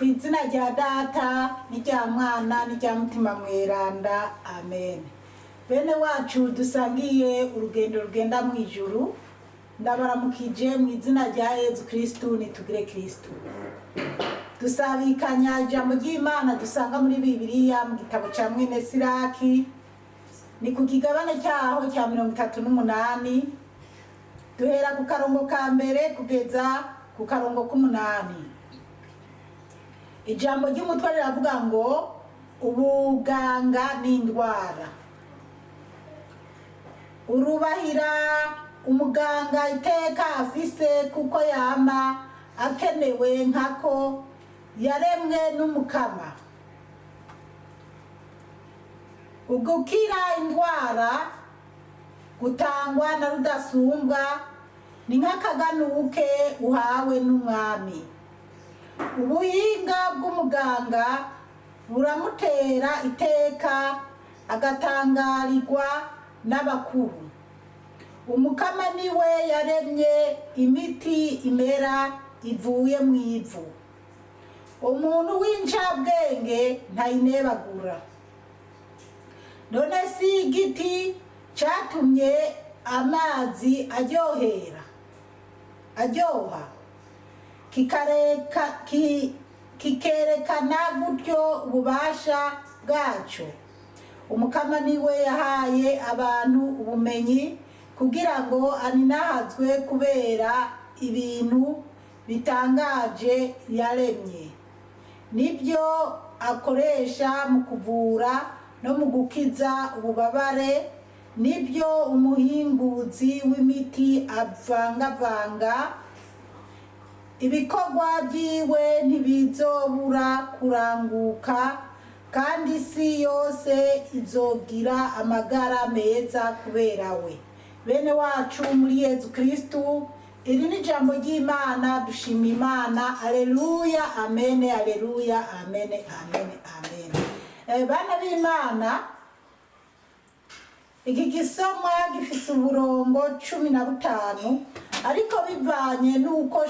Ku izina rya Data n'irya Mwana n'irya Mutima Mweranda, amen. Bene wacu dusangiye urugendo rugenda mu ijuru, ndabaramukije mu izina rya Yezu Kristu. Nitugire Kristu. Dusabikanya ijambo ry'Imana dusanga muri Bibiliya mu gitabo ca mwene Siraki, ni ku kigabane cyaho cya 38, duhera ku karongo ka mbere kugeza ku karongo k'umunani. Ijambo ry'umutwe riravuga ngo ubuganga n'indwara. Urubahira umuganga iteka afise, kuko yama akenewe nkako yaremwe n'Umukama. Ugukira indwara gutangwa na Rudasumbwa ni nk'akaganuke uhawe n'umwami. Ubuhinga bw'umuganga buramutera iteka, agatangarirwa n'abakuru. Umukama niwe yaremye imiti imera ivuye mu ivu. Umuntu w'incabwenge ntayinebagura. None si igiti catumye amazi aryohera aryoha, kikareka kikerekana gutyo ububasha bwaco? Umukama niwe yahaye abantu ubumenyi kugira ngo aninahazwe kubera ibintu bitangaje yaremye. Nibyo akoresha mu kuvura no mu gukiza ububabare, nibyo umuhinguzi w'imiti avangavanga. Ibikorwa byiwe ntibizobura kuranguka, kandi isi yose izogira amagara meza kubera we. Bene wacu muri Yezu Kristu, iri ni ijambo ry'Imana. Dushima Imana. Aleluya, amene, aleluya, amene, amene, amene. Bana b'Imana, iki gisomwa gifise uburongo 15, ariko bivanye n'uko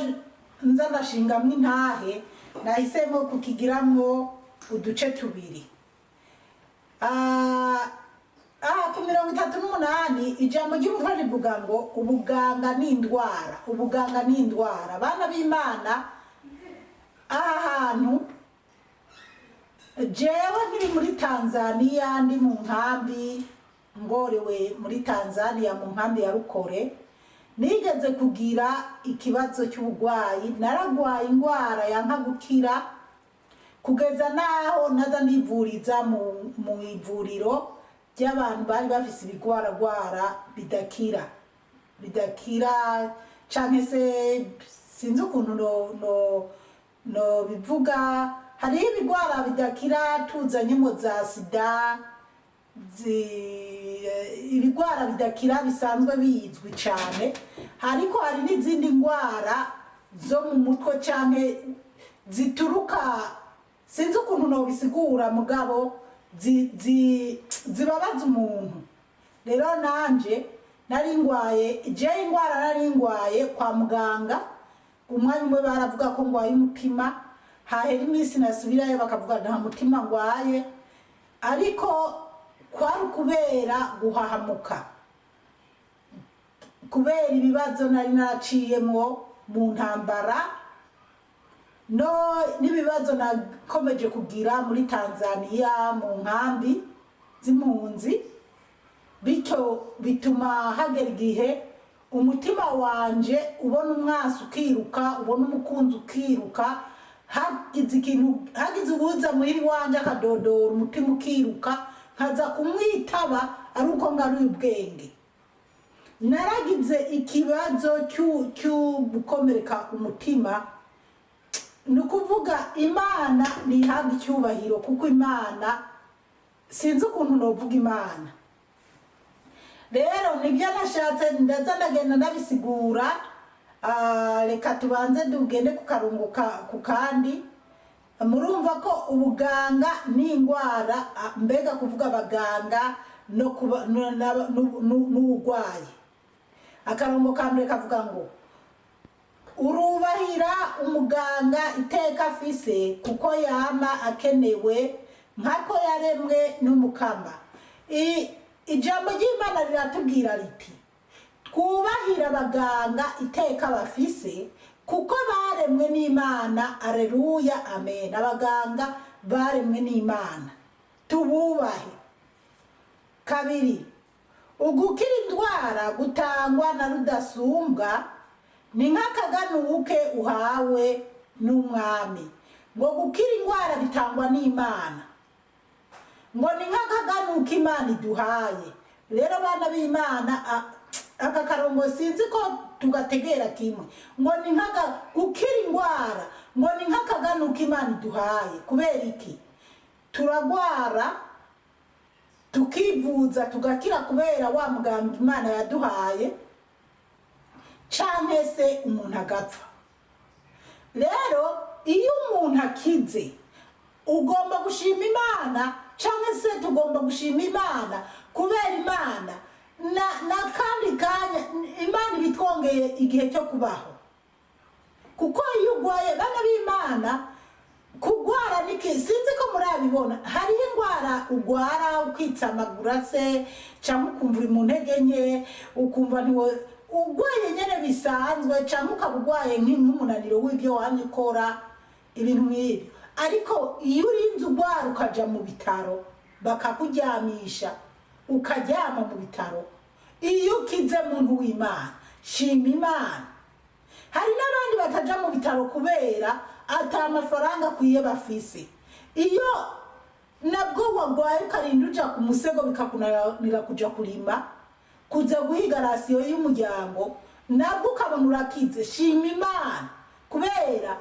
nza ndashingamwo intahe, nahisemo kukigiramwo uduce tubiri. Aha ku 38, ijambo ry'umutwe rivuga ngo ubuganga n'indwara. Ubuganga n'indwara. Bana b'Imana, aha hantu jewe nkiri muri Tanzania, ndi mu nkambi, ngorewe muri Tanzania mu nkambi ya Rukore, nigeze kugira ikibazo cy'uburwayi. Naragwaye indwara yanka gukira, kugeza naho naza nivuriza mu ivuriro ry'abantu bari bafise ibigwaragwara bidakira, bidakira, canke se sinzi ukuntu no bivuga. Hariho ibigwara bidakira tuzanyemo za sida, ibigwara bidakira bisanzwe bizwi cane, ariko hari n'izindi ndwara zo mu mutwe canke zituruka, sinzi ukuntu nobisigura, mugabo zibabaza umuntu. Rero nanje nari ngwaye, je ingwara nari ngwaye, kwa muganga umwanya umwe baravuga ko ngwaye umutima, hahera iminsi nasubirayo bakavuga nta mutima ngwaye, ariko kwari ukubera guhahamuka, kubera ibibazo nari naraciyemwo mu ntambara no n'ibibazo nakomeje kugira muri Tanzania mu nkambi z'impunzi. Bityo bituma hagera igihe umutima wanje ubona umwasi ukiruka, ubona umukunzi ukiruka, hagize ikintu, hagize uwuza muhira iwanje akadodora, umutima ukiruka, nkaza kumwitaba ari uko ngaruye ubwenge. Naragize ikibazo cy'ugukomereka umutima. Ni ukuvuga Imana ntihabwa icyubahiro, kuko Imana, sinzi ukuntu novuga Imana. Rero nibyo nashatse ndaza ndagenda ndabisigura. Reka tubanze tugende ku karungo ku kandi. Murumva ko ubuganga n'indwara, mbega kuvuga abaganga no kuba n'uburwayi. Akarongo ka mbere kavuga ngo Urubahira umuganga iteka afise, kuko yama akenewe nk'ako yaremwe n'Umukama. Ijambo ry'Imana riratubwira riti: "Twubahire abaganga iteka bafise, kuko baremwe n'Imana." Areruya, amen. Abaganga baremwe n'Imana, tububahe. Kabiri, ugukira indwara gutangwa na Rudasumbwa ni nk'akaganuke uhawe n'Umwami. Ngo gukira indwara bitangwa n'Imana, ngo ni nk'akaganuke Imana iduhaye. Rero bana b'Imana, aka karongo sinzi ko tugategera kimwe. Ngo ni nk'aka gukira indwara, ngo ni nk'akaganuke Imana iduhaye. Kubera iki? Turagwara, tukivuza, tugakira kubera wa muganga Imana yaduhaye, canke se umuntu agapfa. Rero iyo umuntu akize, ugomba gushima Imana, canke se tugomba gushima Imana, kubera Imana na kandi kanya Imana ibitwongeye igihe cyo kubaho. Kuko iyo ugwaye, bana b'Imana, kugwara niki? Sinzi ko murabibona, hariho indwara ugwara ukitsamagura se, cyangwa ukumva uri mu ntege nke, ukumva ntiwo ugwaye nyene bisanzwe, cyangwa ukaba ugwaye nk'umunaniro w'ibyo wamye ukora, ibintu nk'ibyo. Ariko iyo urinze ugwara ukaja mu bitaro, bakakuryamisha, ukaryama mu bitaro, iyo ukize, muntu w'Imana, shima Imana. Hari n'abandi bataja mu bitaro kubera ata mafaranga akwiye bafise. Iyo nabwo wagwaye ukarinda uja ku musego, bikakunanira kuja kurima, kuza guhiga ration y'umuryango, nabwo ukabona urakize, shima Imana, kubera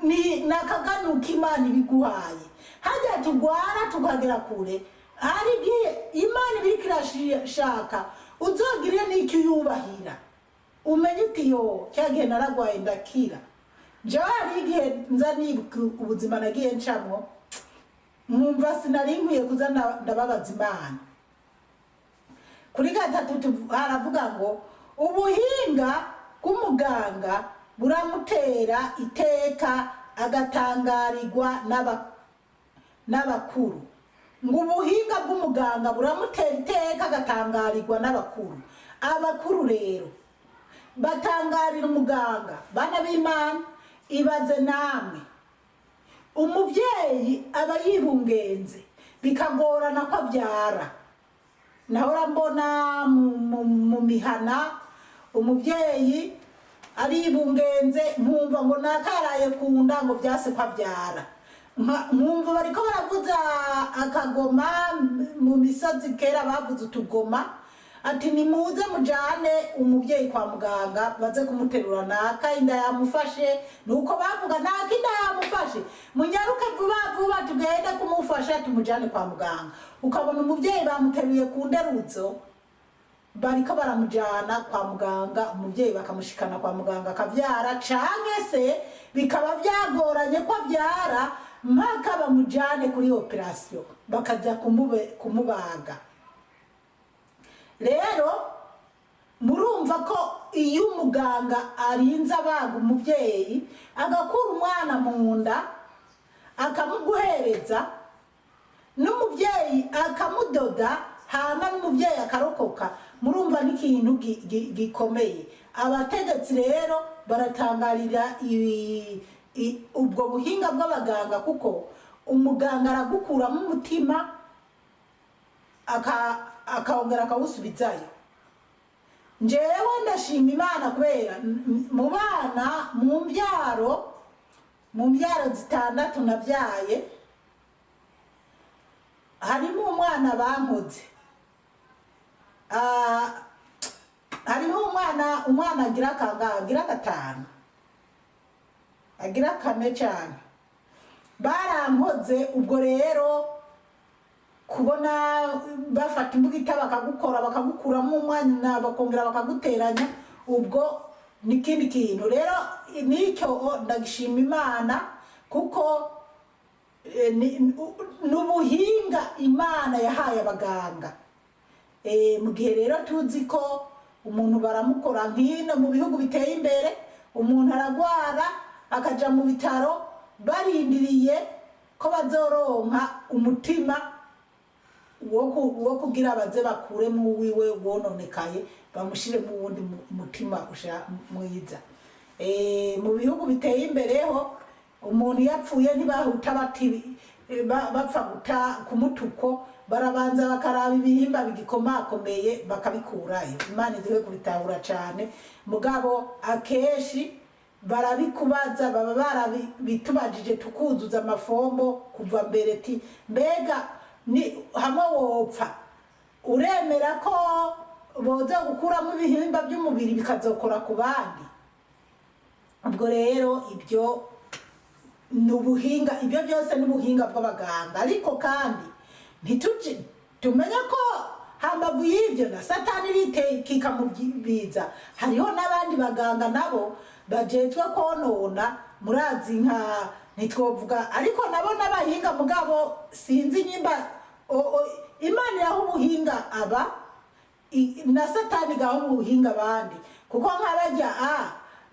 ni nakaganuka Imana ibiguhaye. Hajya tugwara tukagera kure, hari igihe Imana ibiriko irashaka uzogire n'icyo uyubahira, umenye uti: "Yo, cya gihe naragwaye ndakira." Jewe hari igihe nza nibuka ubuzima nagiye ncamwo, nkumva sinari nkwiye kuza ndababaza Imana. Kuri gatatu haravuga ngo ubuhinga bw'umuganga buramutera iteka, agatangarirwa n'abakuru. Ngo ubuhinga bw'umuganga buramutera iteka, agatangarirwa n'abakuru. Abakuru rero batangarira umuganga. Bana b'Imana, ibaze namwe, umubyeyi aba yibungenze, bikagorana ko abyara. Nahora mbona mu mihana umubyeyi aribungenze, nkumva ngo nakaraye ku nda, ngo byase ko abyara. Nkumva bariko baravuza akagoma. Mu misozi kera bavuze utugoma, ati: "Nimuze mujane umubyeyi kwa muganga, baze kumuterura, naka inda yamufashe." Nuko bavuga: "Naka inda yamufashe, munyaruke vuba vuba, tugende kumufasha, tumujane kwa muganga." Ukabona umubyeyi bamuteruye ku nderuzo, bariko baramujana kwa muganga, umubyeyi bakamushikana kwa muganga, akavyara, canke se bikaba vyagoranye ko avyara, mpaka bamujane kuri opération, bakaja kumubaga. Rero murumva ko iyo umuganga arinze abaga umubyeyi, agakura umwana mu nda, akamuguhereza, n'umubyeyi akamudoda, hama n'umubyeyi akarokoka, murumva n'ikintu gikomeye. Abategetsi rero baratangarira ubwo buhinga bw'abaganga, kuko umuganga aragukuramo umutima, akongera akawusubizayo. Njyewe ndashima Imana kubera mu bana, mu mbyaro zitandatu nabyaye, harimo umwana bankoze. Hariho umwana agira kangahe? Agira gatanu, agira kane cyane, barankoze. Ubwo rero kubona bafata imbugita bakagukora, bakagukuramo umwana, bakongera bakaguteranya, ubwo ni ikindi kintu. Rero n'icyo ndagishima Imana, kuko ni ubuhinga Imana yahaye abaganga. Mu gihe rero tuzi ko umuntu baramukora nk'ino mu bihugu biteye imbere. Umuntu aragwara akaja mu bitaro barindiriye ko bazoronka umutima wo kugira baze bakuremo uwiwe wononekaye, bamushiremo uwundi mutima mwiza. Mu bihugu biteye imbereho, umuntu iyo apfuye ntibahuta bapfa guta kumutuko, barabanza bakaraba ibihimba bigikomakomeye bakabikurayo. Imana iduhe kubitahura cane. Mugabo akenshi barabikubaza, baba barabitubajije tukuzuza amafombo kuva mbere, ti mbega ni hamwe wopfa uremera ko boza gukuramo ibihimba by'umubiri bikazokora ku bandi? Ubwo rero ibyo ni ubuhinga, ibyo byose ni ubuhinga bw'abaganga. Ariko kandi ntituje tumenye ko hambavu y'ibyo na Satani iritekika mu biza. Hariho n'abandi baganga nabo bajejwe konona, murazi nka ntitwovuga, ariko nabo n'abahinga. Mugabo sinzi nyimba Imana iraha ubuhinga aba na Satani igaha ubuhinga abandi, kuko nk'abajya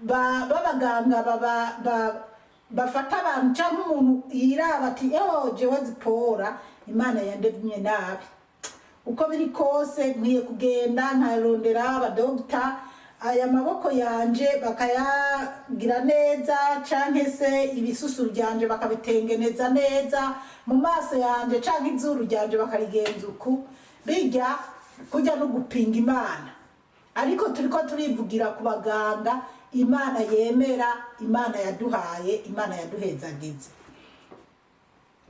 b'abaganga bafata abantu cyangwa umuntu yiraba ati: "Eho jewe Zipora Imana yandemye nabi, uko biri kose nkwiye kugenda nkarondera abadogita, aya maboko yanje bakayagira neza, canke se ibisusu byanje bakabitengeneza neza, mu maso yanje canke izuru ryanje bakarigenza uku." Bijya kujya no gupinga Imana, ariko turiko turivugira ku baganga Imana yemera, Imana yaduhaye, Imana yaduhezagize.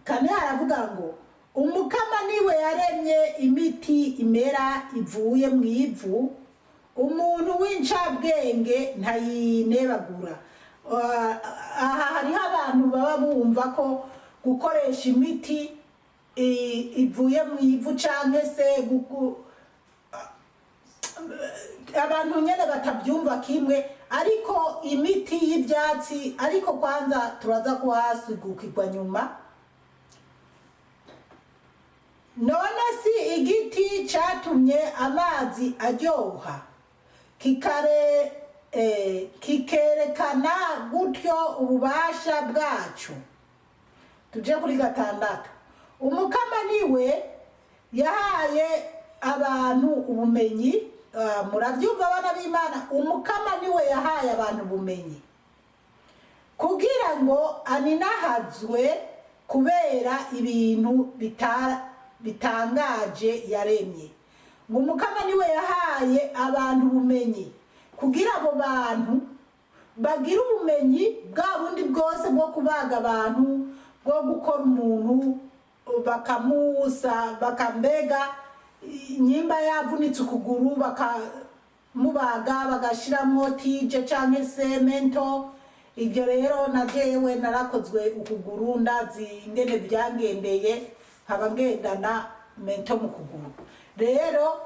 Kane haravuga ngo: "Umukama niwe yaremye imiti imera ivuye mu ivu, umuntu w'incabwenge ntayinebagura." Aha hariho abantu baba bumva ko gukoresha imiti ivuye mu ivu canke se abantu nyene batabyumva kimwe, ariko imiti y'ibyatsi, ariko kwanza turaza kuhasigukirwa nyuma. None si igiti catumye amazi aryoha, kikerekana gutyo ububasha bwacu? Tuje kuri gatandatu. Umukama niwe yahaye abantu ubumenyi. Murabyumva abana b'Imana? Umukama niwe yahaye abantu ubumenyi kugira ngo aninahazwe kubera ibintu bitangaje yaremye. Ngo Umukama niwe yahaye abantu ubumenyi kugira abo bantu bagire ubumenyi bwa bundi bwose bwo kubaga abantu, bwo gukora umuntu bakamusa, bakambega nyimba yavunitse ukuguru bakamubaga, bagashiramo tige canke se métal. Ibyo rero na jewe narakozwe ukuguru, ndazi ingene byangendeye, nkaba ngendana métal mu kuguru. Rero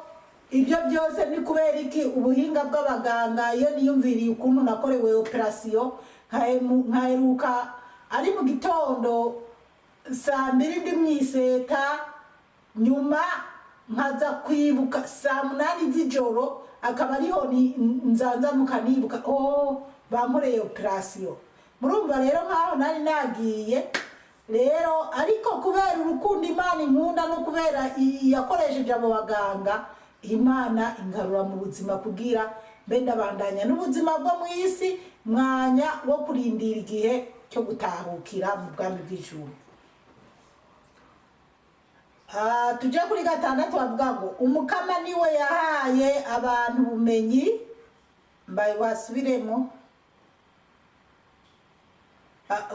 ibyo byose ni kubera iki? Ubuhinga bw'abaganga. Iyo niyumviriye ukuntu nakorewe opération, nkaheruka ari mu gitondo saa 2 ndi mu iseta, nyuma nkaza kwibuka saa 8 z'ijoro, akaba ariho nzanzamuka nibuka: "Oh, bankoreye opération." Murumva rero nkaho nari nagiye rero, ariko kubera urukundo Imana inkunda no kubera yakoresheje abo baganga, Imana ingarura mu buzima kugira mbe ndabandanya n'ubuzima bwo mu isi, mwanya wo kurindira igihe cyo gutahukira mu bwami bw'ijuru. Tuje kuri gatandatu, bavuga ngo: "Umukama niwe yahaye abantu ubumenyi." Mbaye wasubiremo.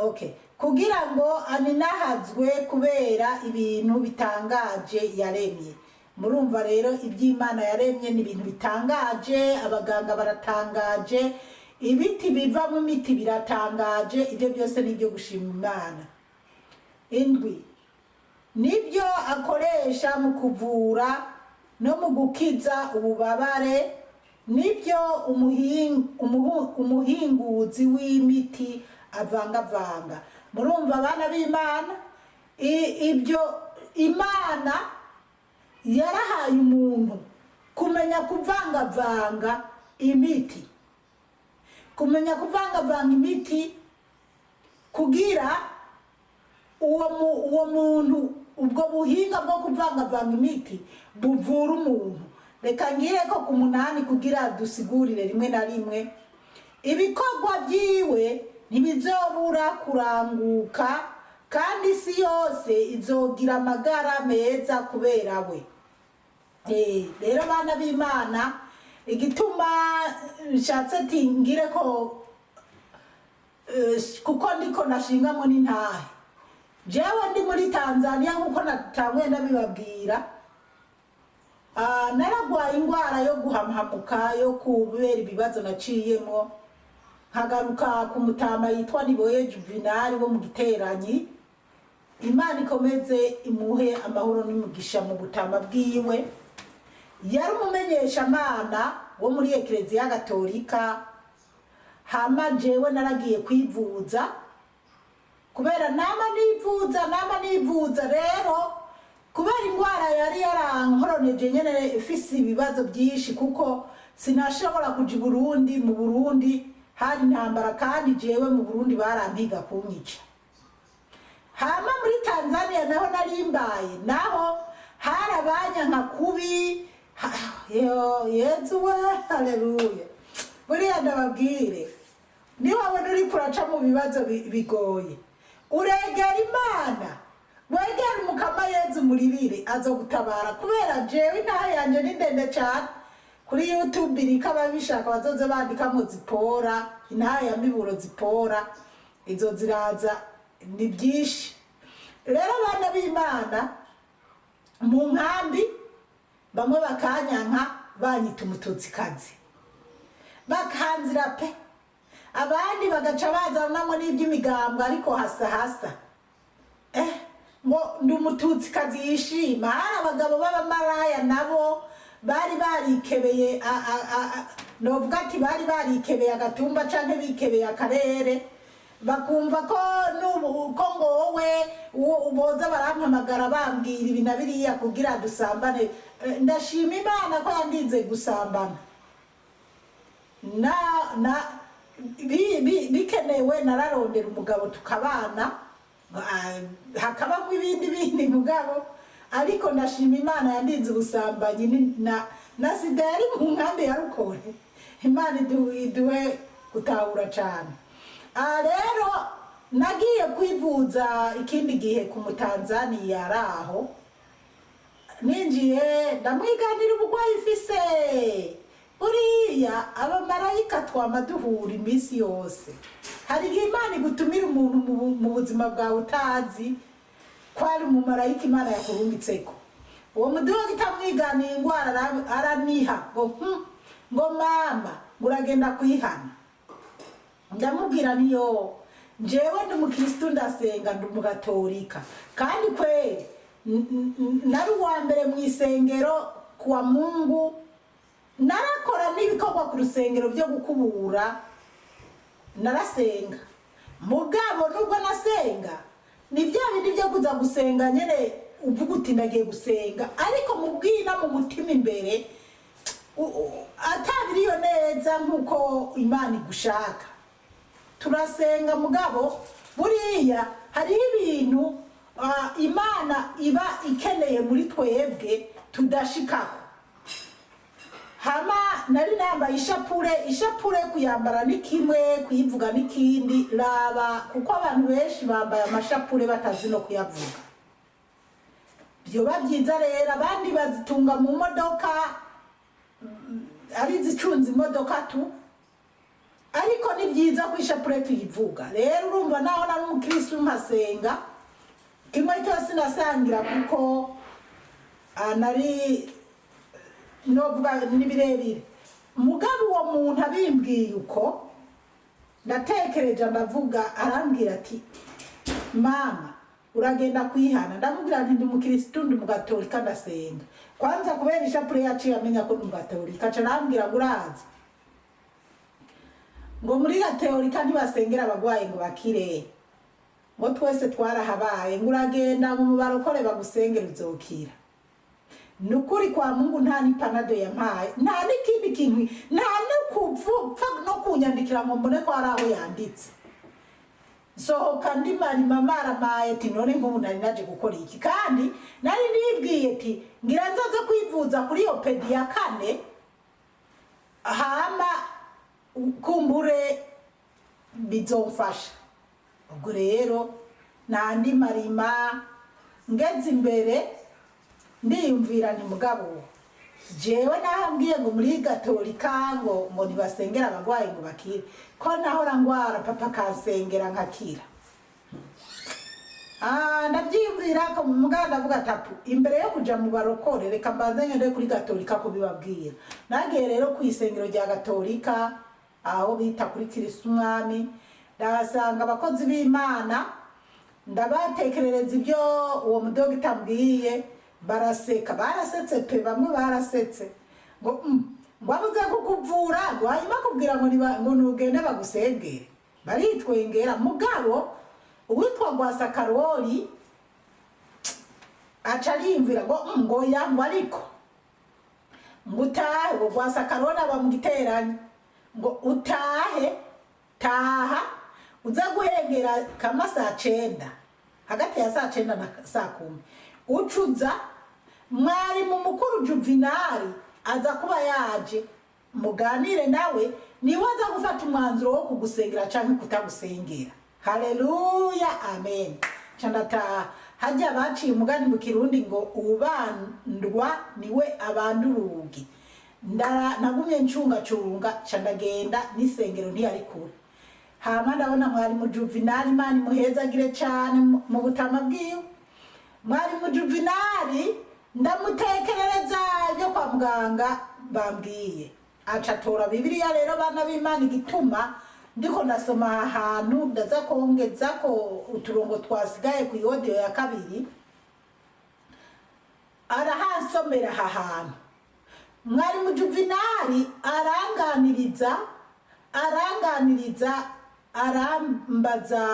Okay. Kugira ngo aninahazwe kubera ibintu bitangaje yaremye. Murumva rero iby'Imana yaremye ni ibintu bitangaje. Abaganga baratangaje, ibiti bivamo imiti biratangaje, ibyo byose ni ibyo gushima Imana. Indwi: nibyo akoresha mu kuvura no mu gukiza ububabare, nibyo umuhinguzi w'imiti avangavanga. Murumva abana b'Imana, ibyo Imana yarahaye umuntu kumenya kuvangavanga imiti. Kumenya kuvangavanga imiti kugira uwo muntu, ubwo buhinga bwo kuvangavanga imiti buvura umuntu. Reka ngire ko ku 8 kugira dusigurire rimwe na rimwe. Ibikorwa byiwe ntibizobura kuranguka, kandi isi yose izogira amagara meza kubera we. Rero bana b'Imana, igituma nshatse ati ngire ko kuko ndiko nashingamo n'intahe. Jewe ndi muri Tanzania, nkuko natanguye ndabibabwira, naragwaye ingwara yo guhamhamuka, yo kubera ibibazo naciyemo, nkagaruka ku mutama yitwa Niboye Juvenal wo mu Giteranyi. Imana ikomeze imuhe amahoro n'umugisha mu butama bwiwe. Yari umumenyeshamana wo muri Ekereziya Gatolika. Hama jewe naragiye kwivuza kubera nama nivuza, nama nivuza. Rero kubera indwara yari yarankoroneje nyene, ifise ibibazo byinshi, kuko sinashobora kuja i Burundi. Mu Burundi hari intambara, kandi jewe mu Burundi barampiga kunyica. Hama muri Tanzania naho narimbaye, naho hari abanyanka kubi. Yo Yezu we, haleluya! Buriya ndababwire, niwabona uriko uraca mu bibazo bigoye, uregera Imana, wegera Umukama Yezu, muririre, azogutabara. Kubera jewe intahe yanje ni ndende cane kuri YouTube, iriko ababishaka bazoze bandikamo Zipora, intahe ya Miburo Zipora, izo ziraza, ni byinshi. Rero abana b'Imana, mu nkambi bamwe bakanyanka, banyita Umututsikazi, bakanzira pe. Abandi bagaca bazanamo n'iby'imigambwe, ariko hasa hasa ngo ndi Umututsikazi yishima. Hari abagabo b'abamaraya nabo bari barikebeye, novuga ati bari barikebeye agatumba canke bikebeye akarere, bakumva ko nubu ko ngo wowe uwo boza barampamagara bambwira ibi na biriya kugira dusambane. Ndashima Imana ko yandinze gusambana. Na na bikenewe nararondera umugabo tukabana, hakabamo ibindi bindi mugabo, ariko ndashima Imana yandinze ubusambanyi na sida yari mu nkambi ya Rukore. Imana iduhe gutahura cane. Aha rero nagiye kwivuza ikindi gihe ku Mutanzaniya ari aho. Ninjiye ndamwiganira uburwayi mfise. Buriya abamarayika twama duhura iminsi yose. Hari igihe Imana igutumira umuntu mu buzima bwawe utazi ko ari umumarayika Imana yakurungitseko. Uwo muduga itamwiganiye ingwara, araniha ngo ngo mama, ngo uragenda kwihana. Ndamubwira niyo njyewe ndi umukirisitu, ndasenga, ndi umugatolika, kandi kweri nari uwa mbere mu isengero kuwa Mungu, narakora n'ibikorwa ku rusengero byo gukubura, narasenga. Mugabo nubwo nasenga, ni bya bindi byo kuza gusenga nyene uvuga uti ndagiye gusenga, ariko mu bwina mu mutima imbere atabiriyo neza nk'uko Imana igushaka. Turasenga, mugabo buriya hariho ibintu Imana iba ikeneye muri twebwe tudashikako. Hama nari nambaye ishapure. Ishapure kuyambara ni kimwe, kuyivuga n'ikindi. Raba, kuko abantu benshi bambaye amashapure batazi no kuyavuga. Byoba byiza rero, abandi bazitunga mu modoka, ari izicunze imodoka tu, ariko ni byiza ko ishapure tuyivuga. Rero urumva, naho nari umukirisitu mpasenga, kimwe cyose nasangira, kuko nari novuga ni birebire. Mugabo uwo muntu abimbwiye uko, ndatekereje, ndavuga, arambwira ati mama, uragenda kwihana. Ndamubwira nti ndi umukirisitu, ndi umugatolika, ndasenga. Kwanza kubera ishapure yaciye amenya ko ndi umugatolika, aca arambwira ngo urazi, ngo muri gatolika ntibasengera abagwayi ngo bakire, ngo twese twarahabaye, ngo uragenda ngo mubarokore bagusengera uzokira. Ni ukuri kwa Mungu, nta n'ipanado yampaye, nta n'ikindi kintu, nta no kupfa no kunyandikira ngo mbone ko hari aho yanditse. Sohoka ndi marima maramaye, ati none nk'ubu nari naje gukora iki? Kandi nari nibwiye ati ngira nzoze kwivuza kuri iyo pedi ya kane, hama kumbure bizomfasha. Ubwo rero nandi marima ngeze imbere, ndiyumvira nti mugabo jewe nahambwiye ngo muri gatolika ngo ntibasengera abagwayi ngo bakire, ko nahora ngwara papa kansengera nkakira. Ah, ndavyiyumvira ko mugabo ndavuga tapu imbere yo kuja mu barokore, reka mbanze ngende kuri gatolika kubibabwira. Nagiye rero ku isengero rya gatolika aho bita kuri Kristo Umwami, ndahasanga abakozi b'Imana, ndabatekerereza ibyo uwo mudogita ambwiye, baraseka, barasetse pe, bamwe barasetse ngo ngo abuze kukuvura, ngo hanyuma kubwira ngo ngo nugende bagusengere, baritwengera. Mugabo uwitwa Rwasakarori aca ariyumvira ngo ngo ya, ngo ariko ngo utahe, ngo Rwasakarori aba mu giteranyo, ngo utahe, taha uza guhengera kama saa 9, hagati ya saa 9 na saa 10, ucuza mwarimu mukuru Juvinari aza kuba yaje, muganire nawe, niwe aza gufata umwanzuro wo kugusengera canke kutagusengera. Haleluya, amen. Ca ndataha. Hajya baciye umugani mu Kirundi ngo ubandwa niwe abanda urugi. Nagumye ncungacunga, ca ndagenda, n'isengero ntiyari kure. Hama ndabona mwarimu Juvinali, Imana imuhezagire cane mu butama bwiwe. Mwarimu Juvinali ndamutekerereza ibyo kwa muganga bambwiye, aca atora Bibiliya. Rero bana b'Imana, igituma ndiko ndasoma aha hantu, ndaza kongeza ko uturongo twasigaye ku audio ya kabiri, arahansomera aha hantu. Mwarimu Juvinali aranganiriza, aranganiriza, arambaza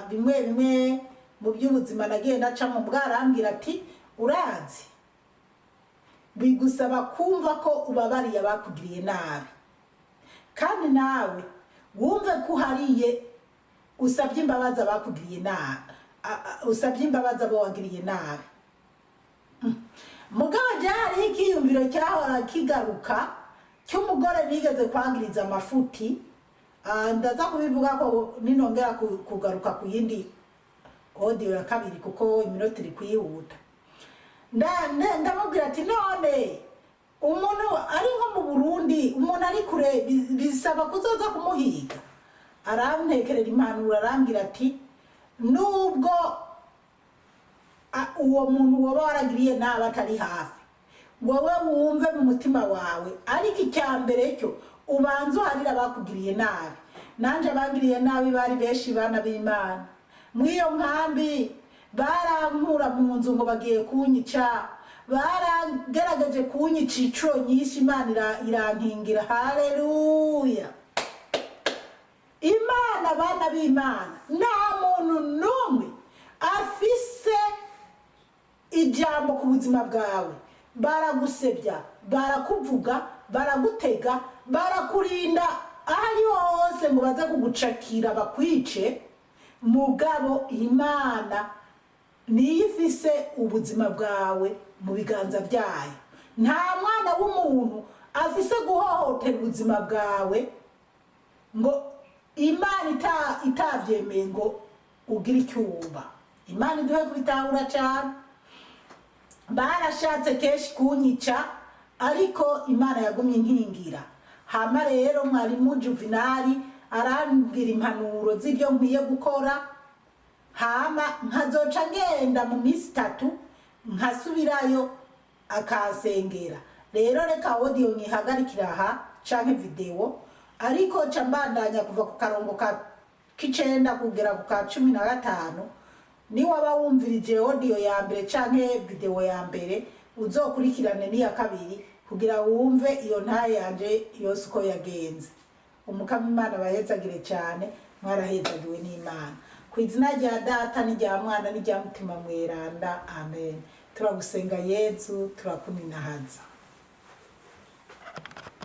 bimwe bimwe mu by'ubuzima nagiye ndacamo. Mbwa arambwira ati urazi, bigusaba kumva ko ubabariye abakugiriye nabi, kandi nawe wumve ko uhariye, usabye imbabazi abakugiriye nabi, usabye imbabazi abo wagiriye nabi. Mugabo hariho ikiyumviro cyahora kigaruka cy'umugore nigeze kwangiriza amafuti. Ndaza kubivuga ko ninongera kugaruka ku yindi audio ya kabiri, kuko iminota iri kwihuta. Ndamubwira ati none umuntu ari nko mu Burundi, umuntu ari kure, bisaba kuzoza kumuhiga? Arantekerera impanuro, arambwira ati nubwo uwo muntu woba waragiriye nabi atari hafi, wowe wumve mu mutima wawe, ariko icya mbere cyo ubanza uharire abakugiriye nabi. Nanje abangiriye nabi bari benshi, bana b'Imana. Mw'iyo nkambi barankura mu nzu ngo bagiye kunyica, baragerageje kunyica incuro nyinshi, Imana irankingira. Haleluya! Imana, bana b'Imana, nta muntu n'umwe afise ijambo ku buzima bwawe. Baragusebya, barakuvuga, baragutega, barakurinda aho ari hose ngo baze kugucakira bakwice. Mugabo Imana niyo ifise ubuzima bwawe mu biganza byayo. Nta mwana w'umuntu afise guhohotera ubuzima bwawe ngo Imana itavyemeye ngo ugire icyo uba. Imana iduhe kubitahura cyane. Barashatse kenshi kunyica, ariko Imana yagumye inkingira. Hama rero mwarimu Juvinali arambwira impanuro z'ibyo nkwiye gukora, hama nkazoca ngenda mu minsi 3 nkasubirayo akansengera. Rero reka audio nyihagarikira aha canke video, ariko ca mbandanya kuva ku karongo ka k'icenda kugera ku ka 15. Niwaba wumvirije audio ya mbere canke video ya mbere, uzokurikirane n'iya kabiri kugira wumve iyo ntaye yanje yose uko yagenze. Umukama Imana bahezagire cyane, mwarahezagiwe n'Imana. Ku izina rya Data n'irya Mwana n'irya Mutima Mweranda, amen. Turagusenga Yezu, turakuninahaza.